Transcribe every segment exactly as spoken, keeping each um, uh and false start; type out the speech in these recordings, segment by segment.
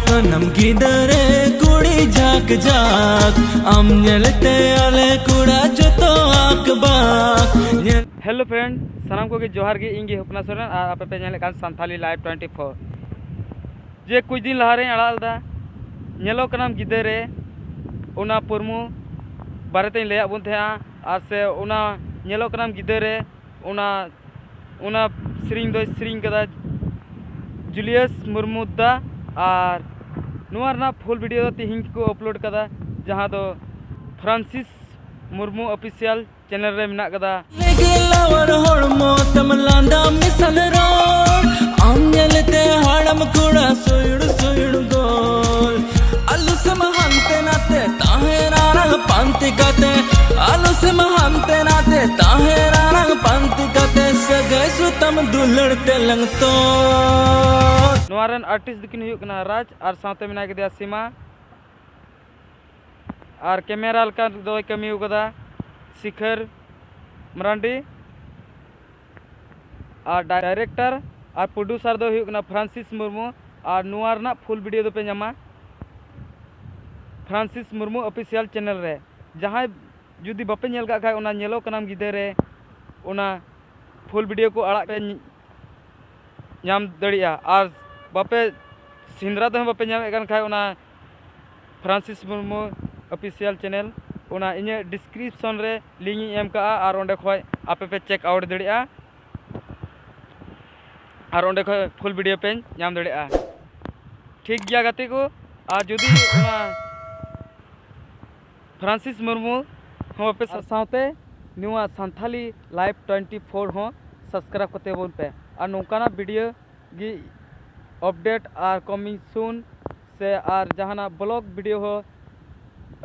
ᱠᱟᱱᱟᱢ ᱜᱤᱫᱽᱨᱟᱹ ᱠᱩᱲᱤ ᱡᱷᱟᱠ ᱡᱷᱟᱠ, ᱟᱢ ᱧᱮᱞᱛᱮ ᱟᱞᱮ ᱠᱚᱲᱟ ᱡᱚᱛᱚ ᱟᱠ ᱵᱟᱠ᱾ ᱧᱮᱞ ᱦᱮᱞᱳ ᱯᱷᱨᱮᱱᱰ, ᱥᱟᱱᱟᱢ ᱠᱚᱜᱮ ᱡᱚᱦᱟᱨ ᱜᱮ᱾ ᱤᱧ ᱜᱮ ᱦᱚᱯᱱᱟ ᱥᱚᱨᱮᱱ ᱟᱨ ᱟᱯᱮ ᱯᱮ ᱧᱮᱞᱮᱫ ᱠᱟᱱ ᱥᱟᱱᱛᱷᱟᱞᱤ ᱞᱟᱭᱤᱵᱷ ᱴᱩᱭᱮᱱᱴᱤ ᱯᱷᱳᱨ᱾ ᱡᱮ ᱠᱩᱪ ᱫᱤᱱ ᱞᱟᱦᱟ ᱨᱮᱧ ᱟᱲᱟᱜ ᱞᱮᱫᱟ, ᱧᱮᱞᱚᱜ ᱠᱟᱱᱟᱢ ᱜᱤᱫᱽᱨᱟᱹ, ᱚᱱᱟ ᱯᱩᱨᱢᱩ ᱵᱟᱨᱮᱛᱮᱧ ᱞᱟᱹᱭᱟᱫ ᱵᱚᱱ ᱛᱟᱦᱮᱸᱜᱼᱟ᱾ ᱟᱨ ᱥᱮ ᱚᱱᱟ ᱧᱮᱞᱚᱜ ᱠᱟᱱᱟᱢ ᱜᱤᱫᱽᱨᱟᱹ, ᱚᱱᱟ, ᱚᱱᱟ ᱥᱮᱨᱮᱧ ᱫᱚᱭ ᱥᱮᱨᱮᱧ ᱠᱟᱫᱟ ᱡᱩᱞᱤᱭᱟᱥ ᱢᱩᱨᱢᱩ ᱫᱟ᱾ ᱟᱨ ᱱᱚᱣᱟ ᱨᱮᱱᱟᱜ ᱯᱷᱩᱞ ᱵᱷᱤᱰᱤᱭᱳ ᱫᱚ ᱛᱤᱦᱤᱧ ᱜᱮᱠᱚ ᱟᱯᱞᱳᱰ ᱠᱟᱫᱟ, ᱡᱟᱦᱟᱸ ᱫᱚ ᱯᱷᱨᱟᱱᱥᱤᱥ ᱢᱩᱨᱢᱩ ᱚᱯᱷᱤᱥᱤᱭᱟᱞ ᱪᱮᱱᱮᱞ ᱨᱮ ᱢᱮᱱᱟᱜ ᱠᱟᱫᱟ᱾ ᱞᱮᱜᱮ ᱞᱟᱣᱟᱨ ᱦᱚᱲᱢᱚ ᱛᱟᱢ ᱞᱟᱸᱫᱟ ᱢᱮᱥᱟᱞ ᱨᱚᱲ, ᱟᱢ ᱧᱮᱞᱛᱮ ᱦᱟᱲᱟᱢ ᱠᱚᱲᱟ ᱥᱩᱭᱩᱲ ᱥᱩᱭᱩᱲ ᱜᱚᱞ᱾ ᱟᱞᱚ ᱥᱮᱢ ᱦᱟᱱᱛᱮ ᱱᱟᱛᱮ ᱛᱟᱦᱮᱸ ᱨᱟᱨᱟᱝ ᱯᱟᱱᱛᱮ ᱠᱟᱛᱮ, ᱟᱞᱚ ᱥᱮᱢ ᱦᱟᱱᱛᱮ ᱱᱟᱛᱮ ᱛᱟᱦᱮᱸ ᱨᱟᱨᱟᱝ ᱯᱟᱱᱛᱮ ᱠᱟᱛᱮ, ᱥᱟᱹᱜᱟᱹᱭ ᱥᱩᱛᱟᱢ ᱫᱩᱞᱟᱹᱲ ᱛᱮᱞᱟᱝ ᱛᱚᱞ᱾ ᱱᱚᱣᱟ ᱨᱮᱱ ᱟᱨᱴᱤᱥᱴ ᱫᱚᱠᱤᱱ ᱦᱩᱭᱩᱜ ᱠᱟᱱᱟ ᱨᱟᱡᱽ ᱟᱨ ᱥᱟᱶᱛᱮ ᱢᱮᱱᱟᱭ ᱠᱟᱫᱮᱭᱟ ᱥᱤᱢᱟ᱾ ᱟᱨ ᱠᱮᱢᱮᱨᱟ ᱞᱮᱠᱟ ᱫᱚᱭ ᱠᱟᱹᱢᱤ ᱠᱟᱫᱟ ᱥᱤᱠᱷᱟᱹᱨ ᱢᱟᱨᱟᱱᱰᱤ᱾ ᱟᱨ ᱰᱟᱭᱨᱮᱠᱴᱚᱨ ᱟᱨ ᱯᱨᱚᱰᱭᱩᱥᱟᱨ ᱫᱚᱭ ᱦᱩᱭᱩᱜ ᱠᱟᱱᱟ ᱯᱷᱨᱟᱱᱥᱤᱥ ᱢᱩᱨᱢᱩ᱾ ᱟᱨ ᱱᱚᱣᱟ ᱨᱮᱱᱟᱜ ᱯᱷᱩᱞ ᱵᱷᱤᱰᱤᱭᱳ ᱫᱚᱯᱮ ᱧᱟᱢᱟ ᱯᱷᱨᱟᱱᱥᱤᱥ ᱢᱩᱨᱢᱩ ᱚᱯᱷᱤᱥᱤᱭᱟᱞ ᱪᱮᱱᱮᱞ ᱨᱮ᱾ ᱡᱟᱦᱟᱸᱭ ᱡᱩᱫᱤ ᱵᱟᱯᱮ ᱧᱮᱞ ᱠᱟᱜ ᱠᱷᱟᱡ, ᱚᱱᱟ ᱧᱮᱞᱚᱜ ᱠᱟᱱᱟᱢ ᱜᱤᱫᱽᱨᱟᱹ ᱨᱮ, ᱚᱱᱟ ᱯᱷᱩᱞ ᱵᱷᱤᱰᱤᱭᱳ ᱠᱚ ᱟᱲᱟᱜ ᱯᱮ ᱧᱟᱢ ᱫᱟᱲᱮᱭᱟᱜᱼᱟ᱾ ᱟᱨ ᱵᱟᱯᱮ ᱥᱮᱸᱫᱽᱨᱟ ᱛᱮᱦᱚᱸ ᱵᱟᱯᱮ ᱧᱟᱢᱮᱫ ᱠᱟᱱ ᱠᱷᱟᱡ, ᱚᱱᱟ ᱯᱷᱨᱟᱱᱥᱤᱥ ᱢᱩᱨᱢᱩ ᱚᱯᱷᱤᱥᱤᱭᱟᱞ ᱪᱮᱱᱮᱞ, ᱚᱱᱟ ᱤᱧᱟᱹᱜ ᱰᱤᱥᱠᱨᱤᱯᱥᱚᱱ ᱨᱮ ᱞᱤᱝᱠ ᱤᱧ ᱮᱢ ᱠᱟᱜᱼᱟ, ᱟᱨ ᱚᱸᱰᱮ ᱠᱷᱚᱡ ᱟᱯᱮ ᱯᱮ ᱪᱮᱠ ᱟᱣᱩᱴ ᱫᱟᱲᱮᱭᱟᱜᱼᱟ᱾ ᱟᱨ ᱚᱸᱰᱮ ᱠᱷᱚᱡ ᱯᱷᱩᱞ ᱵᱷᱤᱰᱤᱭᱳ ᱯᱮ ᱧᱟᱢ ᱫᱟᱲᱮᱭᱟᱜᱼᱟ᱾ ᱴᱷᱤᱠ ᱜᱮᱭᱟ ᱜᱟᱛᱮ ᱠᱚ, ᱟᱨ ᱡᱩᱫᱤ ᱚᱱᱟ ᱯᱷᱨᱟᱱᱥᱤᱥ ᱢᱩᱨᱢᱩ ᱦᱚᱸ ᱵᱟᱯᱮ ᱥᱟ-, ᱥᱟᱶᱛᱮ ᱱᱚᱣᱟ ᱥᱟᱱᱛᱷᱟᱞᱤ ᱞᱟᱭᱤᱵᱷ ᱴᱩᱭᱮᱱᱴᱤ ᱯᱷᱳᱨ ᱦᱚᱸ ᱥᱟᱵᱥᱠᱨᱟᱭᱤᱵᱽ ᱠᱟᱛᱮ ᱵᱚᱱ ᱯᱮ᱾ ᱟᱨ ᱱᱚᱝᱠᱟᱱᱟᱜ ᱵᱷᱤᱰᱤᱭᱳ ᱜᱮ ᱟᱯᱰᱮᱴ ᱟᱨ ᱠᱚᱢᱤᱝ ᱥᱩᱱ ᱥᱮ ᱟᱨ ᱡᱟᱦᱟᱱᱟᱜ ᱵᱞᱚᱜ ᱵᱷᱤᱰᱤᱭᱳ ᱦᱚᱸ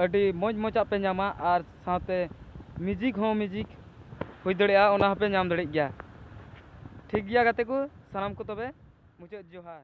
ᱟᱹᱰᱤ ᱢᱚᱡᱽ ᱢᱚᱡᱟᱜ ᱯᱮ ᱧᱟᱢᱟ᱾ ᱟᱨ ᱥᱟᱶᱛᱮ ᱢᱤᱣᱡᱤᱠ ᱦᱚᱸ ᱢᱤᱣᱡᱤᱠ ᱦᱩᱭ ᱫᱟᱲᱮᱭᱟᱜᱼᱟ, ᱚᱱᱟ ᱦᱚᱸᱯᱮ ᱧᱟᱢ ᱫᱟᱲᱮᱭᱟᱜ ᱜᱮᱭᱟ᱾ ᱴᱷᱤᱠ ᱜᱮᱭᱟ ᱜᱟᱛᱮ ᱠᱚ, ᱥᱟᱱᱟᱢ ᱠᱚ ᱛᱚᱵᱮ ᱢᱩᱪᱟᱹᱫ ᱡᱚᱦᱟᱨ᱾